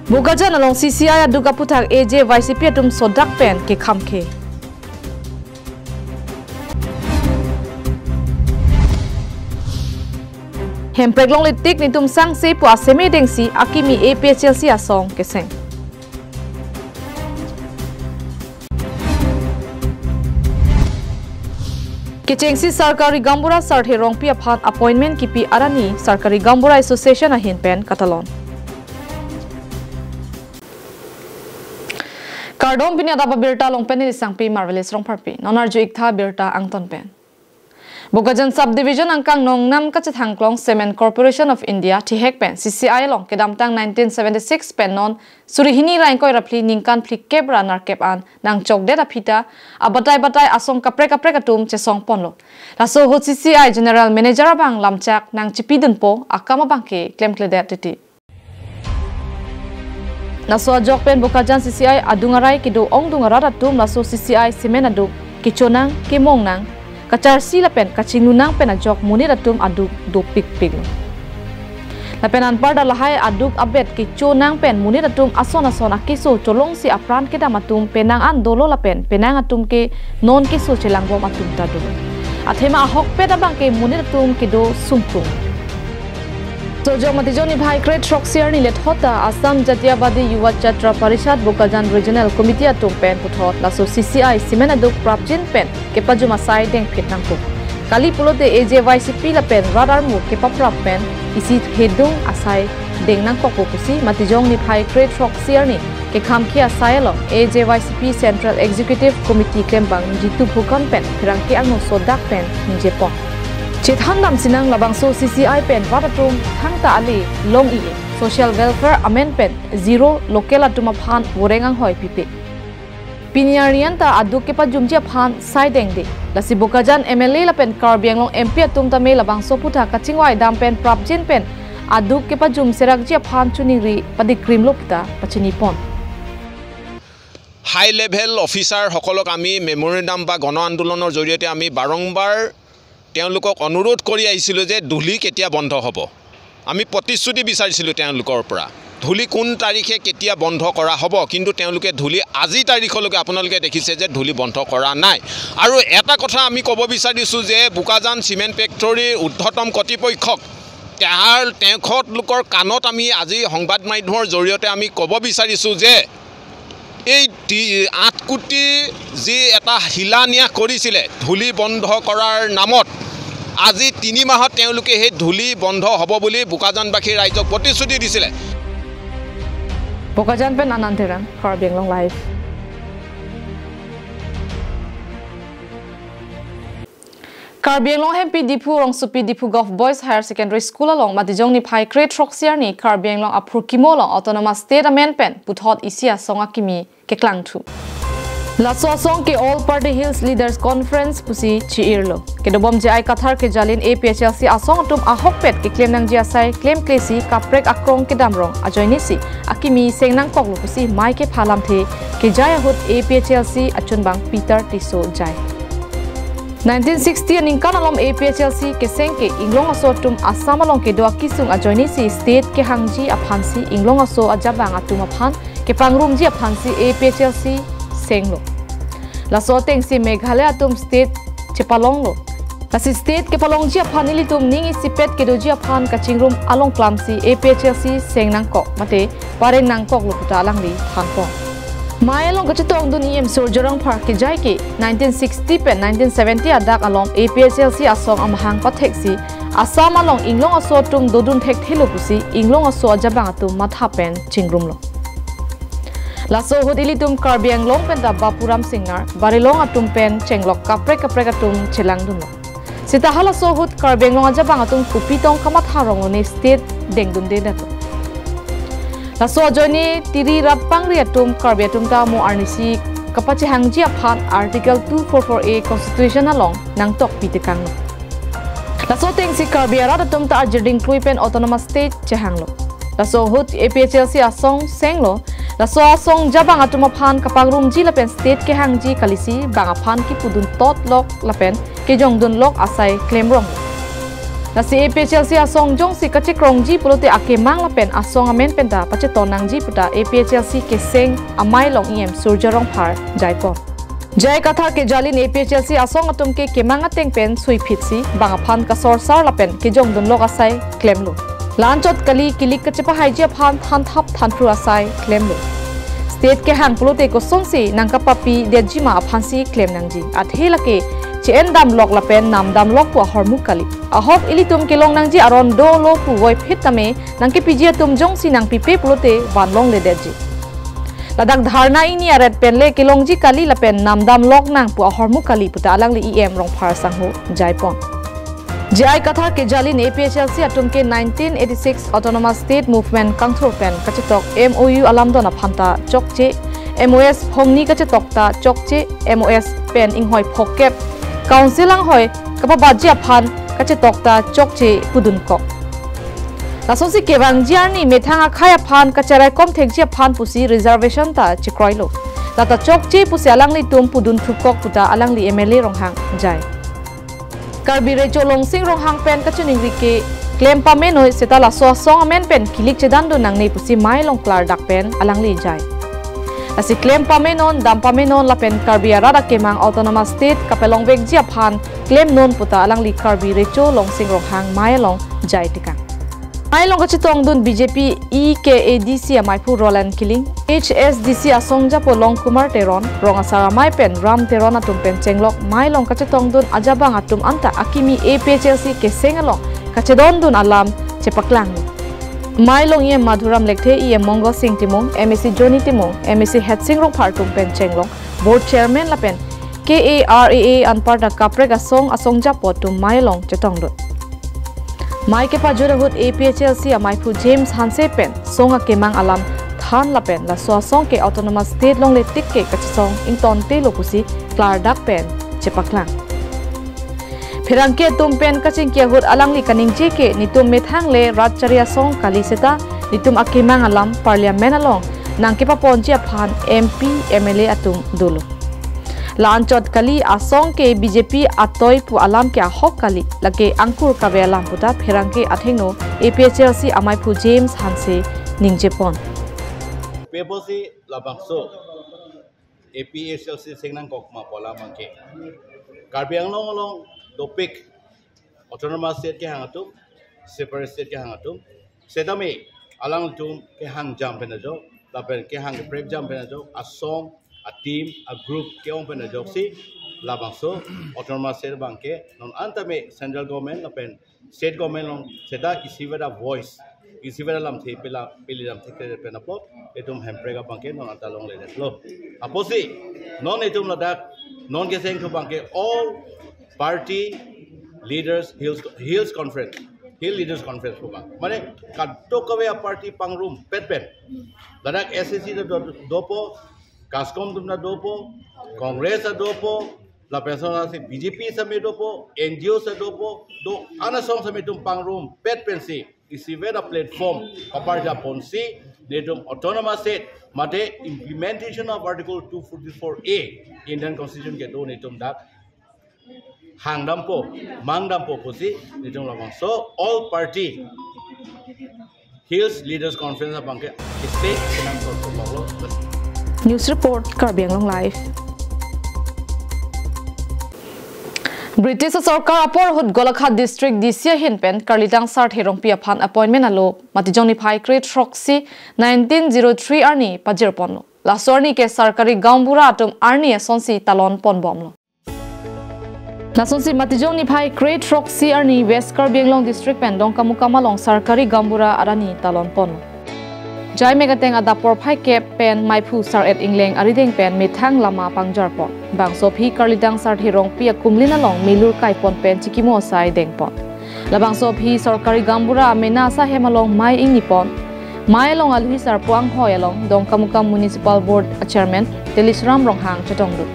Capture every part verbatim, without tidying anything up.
Bokajan along C C I aduk aputhak A J Y C P atum sodak pen kekhamkhe. Hemprek longle tik netum sangse pu aseme dengsi akimi A P H L C asong keseng. Kechengsi sarkari gaonbura Sarthe Rongpi aphan appointment kipi arni Sarkari Gaonbura Association ahin pen katalon. Kardom, pini adap abirta along pen neli Sangpi Marvelous Rongpharpi. Non arju-ik tha birta angton pen. Bokajan Subdivision angkang Nongnam Kachethangklong Cement Corporation of India thihek pen C C I along kedamtang nineteen seventy-six pen non suri hini ra ingkoi ra phli ningkan phlikep ra nerkep an nangchokdet aphi ta abatai batai asong kaprek kaprek atum chesong ponlo. Laso ahut C C I General Manager abang lamchak nangchipidunpo, akam abangke klemkledet titi. Laso ajok pen Bokajan C C I adung arai kedo ongdung arat atum laso C C I cement aduk kechonang, kemongnang, kacharsi lapen kachinglunang pen ajok monit atum aduk dopikpiklo. Lapen anparta lahai aduk abet kechonang pen monit atum ason ason akeso cholongsi apran kedam atum penang an dolo lapen penang atum ke non keso chelangbom atum ta dolo. Athema ahokpet abangke monit atum kedo sungkung. Sojong Matijong niphai kre-throksi arni lethot ta Assam Jatiyawadi Yuva Chhatra Parishad Bokajan Regional Committee atum pen puthot laso C C I cement aduk prapjin pen kepajum asai dengphit nangpo. Kali pulote A J Y C P lapen rat armu kepaprap pen isi hedung asai deng nangkokpo pusi Matijong niphai kre-throksi arni kekhamkhe asai along A J Y C P Central Executive Committee klembang Jitu Phukan pen pherangke angno sodak pen ningjepon. Chethan damsinang labangso C C I pen rat atum thangta ale long-i-e, social welfare amen pen zero, local atum aphan voreng anghoi pipe. Pini arni anta aduk kepajumji aphan sai dengde. Lasi Bokajan M L A lapen Karbi Anglong M P atum tame labangso aphuthak kachingvai dam pen prapjin pen aduk kepajum serakji aphan choningri padikrimlo puta pachinipon. High level অফিচাৰসকলক আমি memorandum বা গণ আন্দোলনৰ জৰিয়তে আমি বাৰম্বাৰ তেওঁলোকক অনুৰোধ কৰি আহিছিলোঁ যে ধূলি কেতিয়া বন্ধ হ'ব। আমি প্ৰতিশ্ৰুতি বিচাৰিছিলোঁ তেওঁলোকৰ পৰা, ধূলি কোন তাৰিখে কেতিয়া বন্ধ কৰা হ'ব, কিন্তু তেওঁলোকে ধূলি আজিৰ তাৰিখলৈকে আপোনালোকে দেখিছে যে ধূলি বন্ধ কৰা নাই। আৰু এটা কথা আমি ক'ব বিচাৰিছোঁ যে বোকাজান চিমেণ্ট ফেক্টৰীৰ ঊৰ্ধ্বতম কৰ্তৃপক্ষক, তাৰ তেখেতলোকৰ কাণত আমি আজি সংবাদ মাধ্যমৰ জৰিয়তে আমি ক'ব বিচাৰিছোঁ যে এই তি-, আঠ কোটি যি এটা শিলান্যাস কৰিছিলে ধূলি বন্ধ কৰাৰ নামত, আজি তিনি মাহত তেওঁলোকে সেই ধূলি বন্ধ হ'ব বুলি বোকাজানবাসী ৰাইজক প্ৰতিশ্ৰুতি দিছিলে। Bokajan pen Anand Terang, Karbi Anglong Live. Karbi Anglong Hempi Diphu rongsopi Diphu Govt Boys Higher Secondary School along Matijong niphai kre-throksi arni Karbi Anglong aphurkimo along Autonomous State amen pen puthot isi asong akimi keklangthu. Laso asong ke All Party Hills Leaders Conference pusi chi-irlo. Kedobom J I Kathar kejalin A P H L C asong atum ahokpet keklem nangji asai klemklesi kaprek akrong kedam rong ajoinesi akimi seng nangkoklo pusi mai kepha lamthe kejai ahut A P H L C achunbang Peter Tisso jai. Nineteen sixty aningkan along A P H L C keseng ke inglong aso atum Assam along kedo akisung ajoinesi state kehangji aphansi inglong aso ajabang atum aphan kepangrumji aphansi A P H L C senglo. Laso atengsi Meghalaya atum state chepalonglo. Lasi state kepalongji aphan ilitum ning isipet kedoji aphan kachingrum along klamsi A P H L C seng nangkok mate pareng nangkoklo puta alangli thanpon. Mai along kachetongdun E M Surjya Rongphar kejai ke nineteen sixty pen nineteen seventy adak along A P H L C asong amahang patheksi Assam along inglong aso atum dodun thekthelo pusi inglong aso ajabang atum matha pen chingrumlo. Laso ahut ilitum Karbi Anglong penta Bapuram Singnar, Barilong atum pen chenglok kaprek kaprek atum chelangdunlo. Seta halaso ahut Karbi Anglong ajabang atum kopi tong kamatha rong lone state dengdunde dato. Laso ajoine tiri rat pangri atum Karbi atum ta mo arnisi kapachehangji aphan Article two four four A Constitution along nangtokpi tekanglo. Laso atengsi Karbi arat atum ta ajirding klui pen Autonomous State chehanglo. Laso ahut A P H L C asong senglo. Laso asong jabang atum aphan kapangrumji lapen state kehangji kalisi bang aphan kipudun tot lok lapen kejongdun lok asai klemrong. Lasi A P H L C asong jongsi kachekrongji pulote akemang lapen asong amen penta pacheton nangji puta A P H L C keseng amei along E M Surjya Rongphar jaipon. J I Kathar kejalin A P H L C asong atum ke kemang ateng pen suiphitsi bang aphan kasorsar lapen kejongdunlok asai klemlo. La-anchot kali kilik kachepahaiji aphan thanthap thanphru asai klemlo. State kehang pulote kosonsi nangkapapidetjima aphansi klem nangji. Athe lake che-endamlok lapen namdamlok pu ahormu kali. Ahok ilitum kelong nangji aron dolo pu voiphit tame nangkepiji atum jongsi nangpipe pulote vanlongledetji. Ladak dharna ingni aret penle kelongji kali lapen namdamlok nang pu ahormu kali puta alangli E M Rongphar sangho jaipon. J I Kathar kejalin A P H L C atum ke nineteen eighty-six Autonomous State Movement kangthur pen kachetok M O U alamdon aphanta chokche, M O S phongni kachetok ta chokche, M O S pen inghoi phokep Council anghoi kapabatji aphan kachetok ta chokche pudunkok. Lasonsi kevangji arni methang akhei aphan kacheraikom thekji aphan pusi reservation ta chekroilo. Lata chokche pusi alanglitum pudunthukok puta alangli M L A Ronghang jai. Karbi Recho Longsing Ronghang pen kachiningri ke klem pamenoi seta laso asong amen pen kilik chedandun nangne pusi mei along klardak pen alangli jai. Lasi klem pamenon, dam pamenon lapen Karbi arat akemang Autonomous State kapelongvekji aphan klemnon puta alangli Karbi Recho Longsing Ronghang mei along jai tikang. Mei along kachetongdun B J P E K A D C amaiphu Roland Killing, H S D C asong japo Longkumar Teron, rong asar amei pen Ram Teron atum pen chenglok mei along kachetongdun ajabang atum anta akimi A P H L C keseng along kachedondun alam chepaklang. Mei along E M Madhuram Lekthe, E M Mongo Sing Timung, M A C Johnny Timung, M A C Hetsing Rongphar atum pen chenglok, Board Chairman lapen K A R A A anparta kaprek asong asong japo atum mei along chetongdun. Mei kepajut ahut A P H L C amaiphu James Hanse pen song akemang alam than lapen laso asong ke Autonomous State longle tik ke kachesong ingtontelo pusi klardak pen chepaklang. Pherangke atum pen kachingki ahut alangli kaningje ke netum methang le rat chari asong kali seta netum akemang alam Parliament along nangkepaponji aphan M P, M L A atum dolo. La-anchot kali asong ke B J P atoi pu alam ke ahok kali, lake angkur kave alam puta pherangke athengno A P H L C amaiphu James Hanse ningjepon. Peposi labangso A P H L C seng nangkok ma pu alam abangke Karbi Anglong along dopik Autonomous State kehang atum, Separate State kehang atum, setame alangtum kehang jam pen ajok, lapen kehang keprek jam pen ajok, asong, ateam, agroup ke-ong pen ajoksi labangso Autonomous State abangke non antame Central Government lapen State Government along seta isi veda voice, isi veda lamthe pela peli lamthe kre pen apot itum Hemprek abangke non anta longledetlo. Apotsi non itum ladak non keseng thu abangke all party leaders hills hills conference, hill leaders conference pu abang. Mane kadokave a party pangrumpet pen. Ladak S A C do, do, dopo, CASCOM atum ta dopo, Congress ta dopo, lapen asonsi B J P same dopo, N G O same dopo, do-an asong same itum pangrumpet pensi isi veda platform paparjaponsi netum Autonomous State mate implementation of Article two forty-four A Indian Constitution kedo netum dak hangdampo, mangdampo pusi netum labangso all party Hills Leaders Conference abangke state nang tortuloklo. News report, Karbi Anglong Live. British sorkar apor ahut Golaghat District D C ahin pen Karlidang Sarthe Rongpi aphan appointment alo Matijong niphai kre-throksi nineteen zero three arni pajirponlo. Laso arni ke sarkari gaonbura atum arni asonsi talon ponbomlo. Lasonsi Matijong niphai kre-throksi arni West Karbi Anglong District pen Dongkamukam along sarkari gaonbura arni talon pon. Jaimek ateng adap porphai kep pen maiphu Sar-et Ingleng arideng pen methang lama pangjarpon. Bangso aphi Karlidang Sarthe Rongpi akumlin along milur kaipon pen chikimo asai dengpon. Labangso aphi sarkari gaonbura amena asahem along mei ingnipon. Mei along aluhi sarpo anghoi along Dongkamukam Municipal Board a Chairman Telisram Ronghang chetongdun.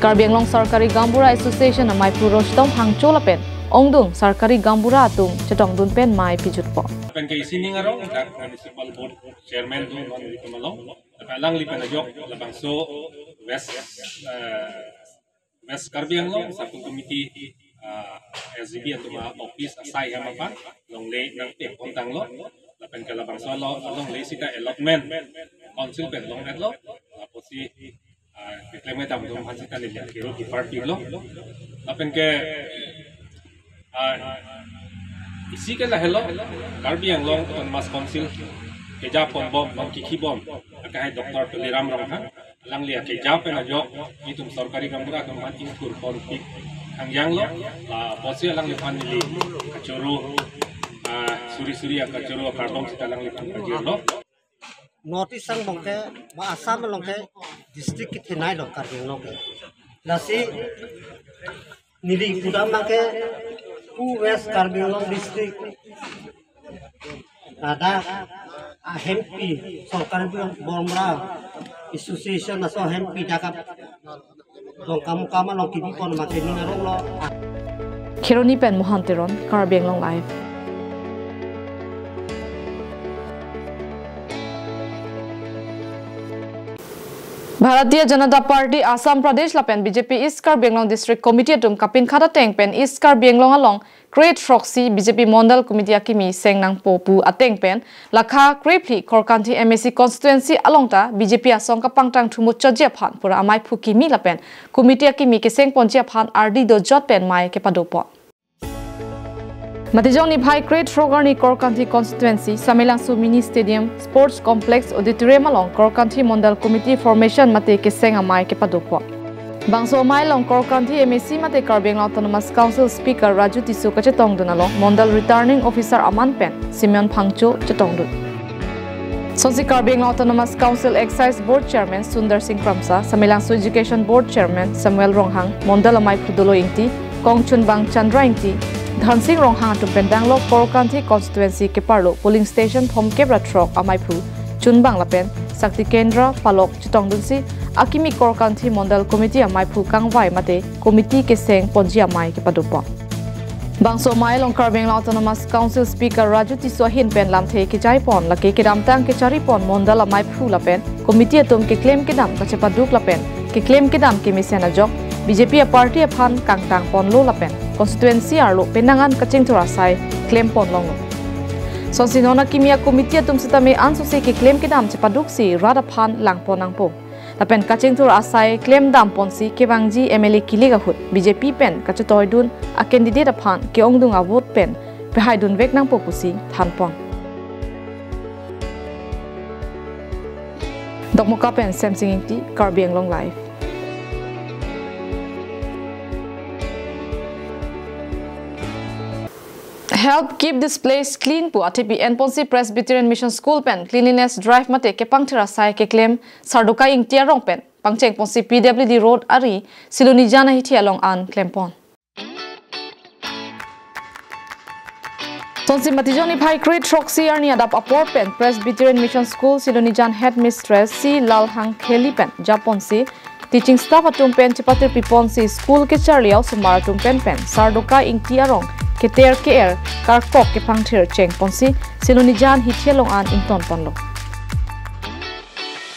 Karbi Anglong Sarkari Gaonbura Association amaiphu Rostom Hangcho lapen ongdung sarkari gaonbura atum chetongdun pen mei pijutpo. Pen ke isining arong dak Municipal Board Chairman do non di kemalong. Tapi alangli pen ajok labangso West, eh, West Karbi Anglong Sub Committee ah, S G B atum a-office asai hem aphan longle nangpepon tanglo. Lapen ke labangso alo longle sita allotment council pen longdetlo. Apotsi, ah, keklem kedam atum aphan sita neli akero kipar pilo. Lapen ke, ah, isi ke lahelo, Karbi Anglong Autonomous Council keja ponbom, non kikhi bom, akehai Doctor Tuliram Ronghang, alangli akeja pen ajok, itum sorkari gaonbura atum aphan ingkur ponpik hangjanglo, la apotsi alangliphan neli kachoro, ah, suri suri akachoro akardom sita alangliphan pajirlo. North East angbong ke, ba Assam along ke, district kethenei lo Karbi Anglong ke. Lasi, neli pudam abang ke, pu West Karbi Anglong District ladak ahempi, sorkari bor-, bormra, association laso ahempi dak a-, Dongkamukam along kebipon mate ning aronglo. Kheroni pen Mohan Teron, Karbi Anglong Live. Bharatiya Janata Party Assam Pradesh lapen B J P East Karbi Anglong District Committee atum kapinkhat ateng pen East Karbi Anglong along kre-throksi B J P Mondal Committee akimi seng nangpo pu ateng pen, lakha krephli Korkanthi M A C constituency along ta B J P asong kapangtang thumut chotji aphan pura amaiphu kimi lapen committee akimi keseng ponji aphan ardi dojot pen mei kepadopon. Matijong niphai kre-throk arni Korkanthi constituency, Samelangso Mini Stadium, Sports Complex, Auditorium along Korkanthi Mondal Committee formation mate keseng amei kepadopon. Bangso amei along Korkanthi M A C mate Karbi Anglong Autonomous Council Speaker Raju Tisso kachetongdun along Mondal Returning Officer aman pen Simeon Phangcho chetongdun. Sonsi Karbi Anglong Autonomous Council Excise Board Chairman Sundar Singh Kramsa, Samelangso Education Board Chairman Samuel Ronghang, Mondal amaiphu Dolo Ingti, kongchunbang Chandra Ingti, Dhansing Ronghang atum pen danglok Korkanthi constituency keparlo polling station thomkep ra throk amaiphu chunbang lapen sakti kendra palok chetongdunsi akimi Korkanthi Mondal Committee amaiphu kangvai mate committee keseng ponji amei kepadopon. Bangso amei along Karbi Anglong Autonomous Council Speaker Raju Tisso ahin pen lamthe kejaipon, lake kedamtang kecharipon Mondal amaiphu lapen committee atum keklem kedam kachepaduk lapen keklem kedam kemesen ajok B J P aparty aphan kangtang ponlo lapen constituency arlo penang an kachingthur asai klem ponlonglo. Sonsi non akimi a-committee atum sitame ansose keklem kedam chepaduksi rat aphan langpon nangpo. Lapen kachingthur asai klemdam ponsi kevangji M L A kilik ahut B J P pen kachetoidun a-candidate aphan ke-ongdung a-vote pen pehaidunvek nangpo pusi thanpon. Dokmoka pen Semsing Ingti, Karbi Anglong Live. Help keep this place clean pu athepi enponsi Presbyterian Mission School pen cleanliness drive mate kepangthir asai keklem Sarduka Ingti arong pen pangchengponsi P W D Road ari Silonijan ahithi along an klempon. Sonsi Matijong niphai kre-throksi arni adap apor pen Presbyterian Mission School Silonijan Headmistress C Lalhang Kheli pen japonsi teaching staff atum pen chepatirpiponsi school kecharli a-osomar atum pen pen Sarduka Ingti arong keter ke-er karkok kepangthir chengponsi Silonijan hithi along an ingtonponlo.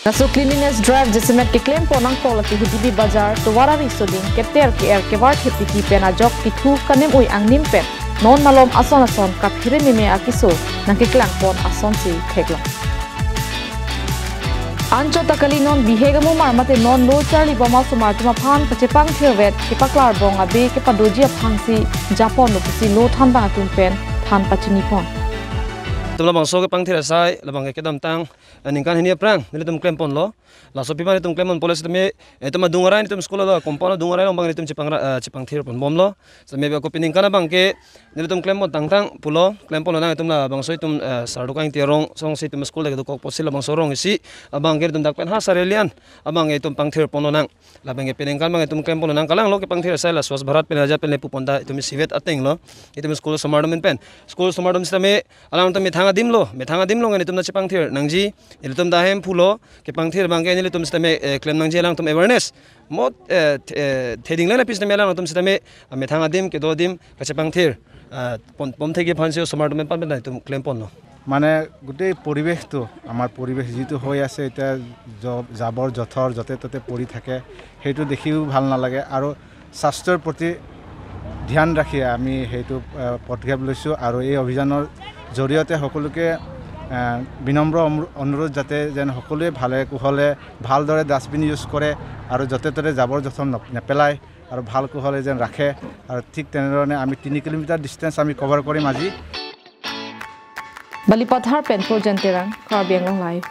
Laso cleanliness drive jasemet keklempon nangkok lake Hudibi Bazar, tovar ari soding, keter ke-er kevar thip titi pen ajok kethu kanem-ui angnim pen non malom ason ason kaphere meme akeso nangkeklangpon asonsi theklong. Anchot ta kali, non bihek amumar mate non lo charlibom a-osomar atum aphan kachepangthirvet kepaklar bong abe kepadoji aphansi japonlo pusi lo thanbang atum pen than pachinipon. Atum labangso kepangthir asai labang ke kedamtang, eh, ningkan hini aphrang nelitum klemponlo. Laso aphi ma nelitum klemponpo le sitame, eh, itum adung arai nelitum school lo compound adung arai along abang nelitum chepang, eh, chepangthirponbomlo. Sitame ako pi ningkan abang ke nelitum klempon tangtang pulo, klemponlonang itum labangso itum, eh, Sarduka Ingti arong songsi itum school lake dokok pusi labangso arong isi abang ke nelitum dak pen ha sarelian abang ke itum pangthirponlonang. Labang ke pi ningkan abang itum klemponlonang, kalanglo kepangthir asai la Swachh Bharat pen ajat pen le pupon ta itum isivet atenglo. Itum school osomar atum pen, school osomar atum sitame alangtum methang adim lo, methang adim lo ngan itum ta chepangthir nangji, ilitum ta hemphu lo, kepangthir abang ke nelitum sitame, eh, klem nangji alangtum awareness. Mot, eh, th-, eh, theding le lapi sitame alangtum sitame, ah, methang adim, kedo adim, kachepangthir, ah, pon, pon thekji aphansi osomar atum pen pan pen itum klemponlo. মানে গোটেই পৰিৱেশটো, আমাৰ পৰিৱেশ যিটো হৈ আছে এতিয়া, জ-, জাবৰ জোথৰ য'তে ত'তে পৰি থাকে, সেইটো দেখিও ভাল নালাগে। আৰু স্বাস্থ্যৰ প্ৰতি ধ্যান ৰাখি আমি সেইটো, আহ, পদক্ষেপ লৈছোঁ আৰু এই অভিযানৰ জৰিয়তে সকলোকে, আহ, বিনম্ৰ অনু-, অনুৰোধ যাতে যেন সকলোৱে ভালে কুশলে ভালদৰে ডাষ্টবিন ইউজ কৰে আৰু য'তে ত'তে জাবৰ জোথৰ নপ-, নেপেলায় আৰু ভাল কুশলে যেন ৰাখে আৰু ঠিক তেনেধৰণে আমি তিনি কিলোমিটাৰ ডিষ্টেঞ্চ আমি কভাৰ কৰিম আজি। Balipathar pen Projen Terang, Karbi Anglong Live.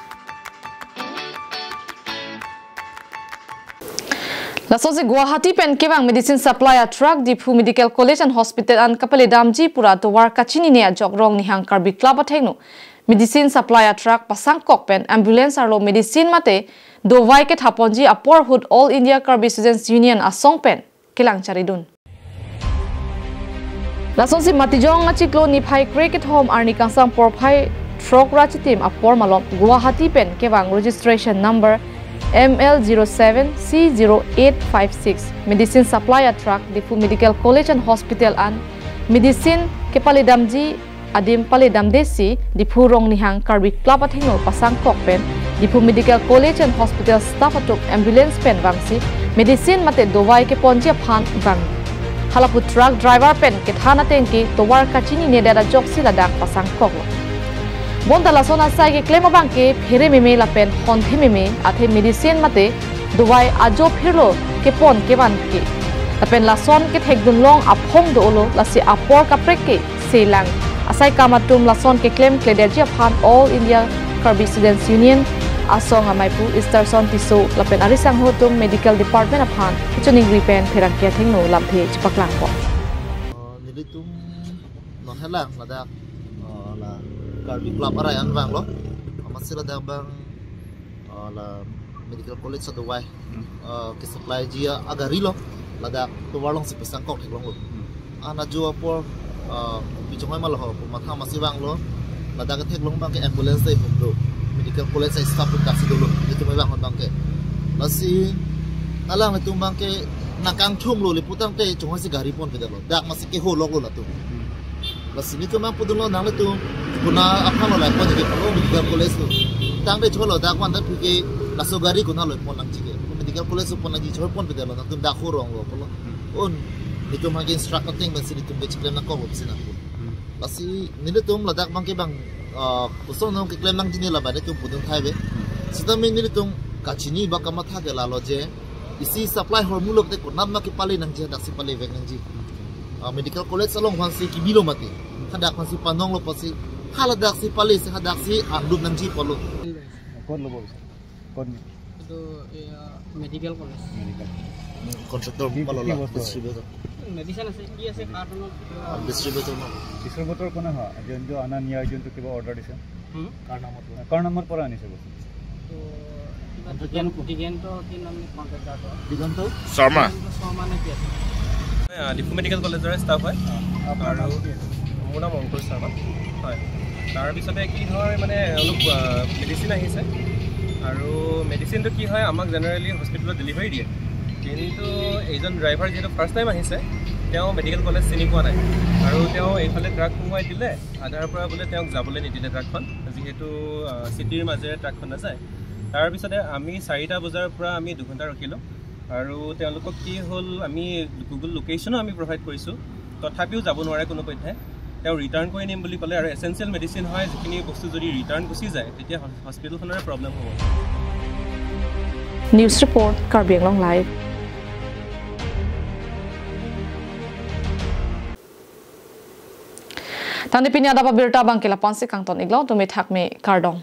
Lasonsi Guwahati pen kevang medicine supply a truck Diphu Medical College and Hospital an kapale damji pura tovar kachinine ajok Rongnihang Karbi Club athengno medicine supply a truck pasangkok pen ambulance arlo medicine mate dovai kethaponji apor ahut All India Karbi Students Union asong pen kelang charidun. Lasonsi Matijong achiklo niphai kre kethom arni kangsam porphai throk ra chitim apor malom Guwahati pen kevang registration number M L zero seven C zero eight five six medicine supply a truck Diphu Medical College and Hospital an medicine kepale damji adim pale damdesi Diphu Rongnihang Karbi Club athengno pasangkok pen Diphu Medical College and Hospital staff atum ambulance pen vangsi medicine mate dovai keponji aphan vang. Halapu truck driver pen kethan ateng ke tovar kachinine det ajoksi ladak pasangkoklo. Bonta lason asai keklem abang ke phere meme lapen honthe meme athe medicine mate dovai ajo phirlo kepon kevan ke. Lapen lason kethekdun long aphong do-olo, lasi apor kaprek ke selang. Asai kam atum lason keklem kledetji aphan All India Karbi Students Union asong amaipu Easterson Tisso lapen ari sangho atum medical department aphan kachiningri pen pherangke athengno lamthe chepaklangpo. Oh, nelitum non helang ladak, oh, la Karbi Club arai an vanglo. Amatsi ladak abang, oh, la medical college adovai, hmm, ah, kesupplyji agari lo, ladak tovar alongsi pasangkok theklonglo. Hmm. An ajo apor, ah, kopi chongoi ma lo ho, pu matha masi vanglo, ladak ketheklong abang ke ambulance dei humdo, medical college a staff atum daksi dolo, nelitum vang abang ke. Lasi alanglitum abang ke nangkangthumlo, le putangte chongoisi gari ponpedetlo, dak masi keholoklo latum. Hmm. Lasi nelitum abang pudunlo nanglitum, konat aphanlo la ponji ke pulo medical college lo. Tangte cholo dak van dak phike laso gari konatlo pon nangji ke. Medical college lo pon nangji cholo ponpedetlo, nangtum dak horonglo pulo. Hmm. Un, nelitum abang ke instruct ateng pensi nelitum ke chiklem nangkok lo pusi nangpu. Hmm. Lasi nelitum ladak abang ke abang, ah, koson nong keklem nangji ne labang nelitum pudun thai ave. Hmm. Sitame nelitum kachini ba kamatha ke lalo je, isi supply hormu lo te konat ma kepale nangji, daksi pale vek nangji. Ah, medical college along aphansi kebilo mati. Hadak aphansi panonglo pusi, haladaksi pale si hadaksi andup nangji pulo. কোন ল'ব বিচাৰে? কোন? এইটো এয়া medical college. Medical. Contractor কি, কি, কি বস্তু হয়? ডিষ্ট্ৰিবিউটৰ। মেডিচিন আছে, কি আছে, কাৰ্টুনত, আহ, ডিষ্ট্ৰিবিউটৰ ন? ডিষ্ট্ৰিবিউটৰ কোনে হয়? যোন, যোন অনা নিয়া, যোনটো কিবা অৰ্ডাৰ দিছে? হুম? কাৰ নামত? কাৰ নামত পৰা আনিছে বস্তু? তো, কিবা কণ্ট্ৰেক্টৰ দিগেন-, কোন? দিগেন্তৰ কি নাম নে কণ্ট্ৰেক্টৰটো? দিগন্ত? শৰ্মা। দিগন্ত শৰ্মা নে কি আছে? আহ, ডিফু মেডিকেল কলেজৰে ষ্টাফ হয়। অ, আপোনাৰ নাম আৰু কি আছে? মোৰ নাম অংকুৰ শৰ্মা। হয়। তাৰপিছতে কি হয়, মানে, অলপ, আহ, মেডিচিন আহিছে। আৰু মেডিচিনটো কি হয়, আমাক জেনেৰেলি হস্পিটেলত ডেলিভাৰী দিয়ে। কিন্তু এইজন ড্ৰাইভাৰ যিহেতু ফাৰ্ষ্ট টাইম আহিছে, তেওঁ মেডিকেল কলেজ চিনি পোৱা নাই। আৰু তেওঁ এইফালে ট্ৰাক সোমোৱাই দিলে, আধাৰ পৰা বোলে তেওঁক যাবলৈ নিদিলে ট্ৰাকখন, যিহেতু, আহ, চিটিৰ মাজেৰে ট্ৰাকখন নাযায়। তাৰপিছতে আমি চাৰিটা বজাৰ পৰা আমি দুঘণ্টা ৰখিলোঁ। আৰু তেওঁলোকক কি হ'ল, আমি গুগল লোকেশ্যনো আমি প্ৰভাইড কৰিছোঁ, তথাপিও যাব নোৱাৰে কোনোপধ্যে। তেওঁ ৰিটাৰ্ণ কৰি নিম বুলি ক'লে আৰু এচেনচিয়েল মেডিচিন হয়, যিখিনি বস্তু যদি ৰিটাৰ্ণ গুচি যায়, তেতিয়া হ-, হস্পিটেলখনৰে প্ৰব্লেম হ'ব। News report, Karbi Anglong Live. Tangte pini adap abirta abang ke lapu-ansi kangton iklo, tumi thakmi kardom.